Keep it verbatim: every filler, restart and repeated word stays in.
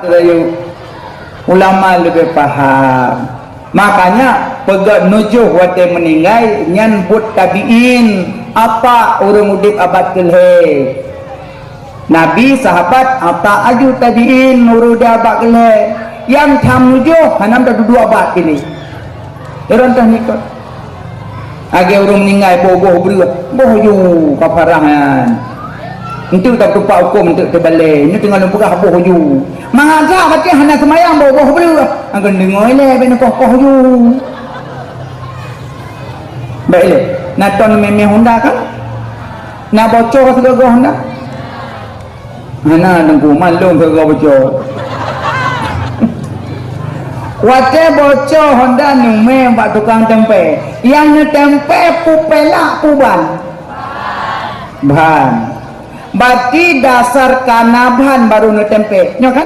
Rayu, ulama leubeh paham. Makanya, peugöt nujoh watèe meuninggai nyan buet tabi'in. Apa ureueng udép abad keulhèe? Nabi, sahabat, ata aju tabi'in, ureueng udép abad keulhèe. Nyang tham nujoh, hana meuduek abad kini. Ron teuh nikot. Lagèe ureueng meuninggai boh-boh breueh, boh ju kafarah nyan. Enteuk tatupat hukôm, enteuk teubalèe. Nyoe teungoh lôn peugah boh ju. Mangat that patéh hana seumayang boh-boh breueh. Angkon deungö ilèe bèk neukoh-koh ju. Bèk ilèe. Na ton mé-mé Honda kan? Na boco sigoe-goe Honda? Hana, Teungku, man lôn keu boco. Watèe boco Honda neumè bak tukang tempé. Nyang neutempé peue pelak peue ban? Ban. Berarti dasar kana ban baru neutempé. Nyo kan?